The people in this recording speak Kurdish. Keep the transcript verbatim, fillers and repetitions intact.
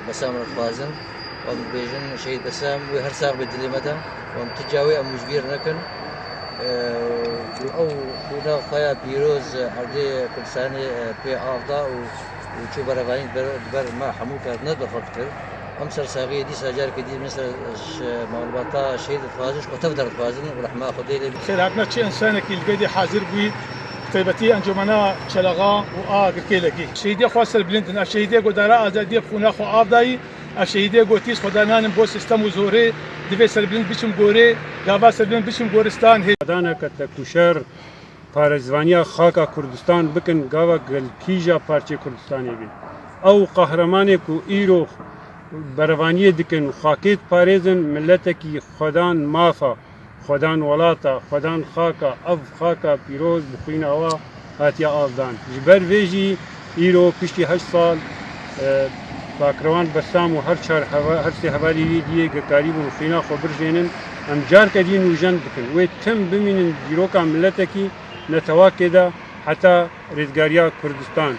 Besam re dixwazin. Em dibêjin şehîd Besam wê her sax be dilê me de. Em tu ca wê em wijbîr nekin. Ee, û ew xwîna xwe ya pîroz erdê Kurdistanê, e, pê av da û, û çû berevanî di ber, di ber me hemû ket ne bi xwe dikir. Em sersaxiyê dîsa careke dî min ser ş-, malbata şehîd dixwazin, ji xwe tev de dixwazin û rehma Xwedê lê. Xêr hatina çi însanekî li vê dê hazir bûyî, bi taybetî encûmena Çelexa û a Girkêlekî. Şehîdê xwe serbilind in, ev şehîdê godara azadiyê bi xûna xwe av dayî, ev şehîdê gotî, ez xwe dananim bo sistem û zorê, divê serbilind biçim gorê, gava serbilind biçim goristan hê. Xwedaneke tekûşer, parêzvaniya xaka Kurdistan bikin, gava gel kîja parçeyê Kurdistanê bê. Ew qehremanê ku îro berevaniyê dikin, xakê diparêzin, miletekî xwedan mafa, xwedan welata, xwedan xaka, ev xaka pîroz bi xwîna wa hatiye avdan. Ji ber vê jî îro piştî heşt sal, e, Bakrewan Bessam û her çar heva-, her sê hevalî wî diyê girkarî bûn, xwîna xwe birjênin. Em carke dî nûjen dikin. Wê tim bimînin dîroka miletekî, netewakê de heta rêzgariya Kurdistan.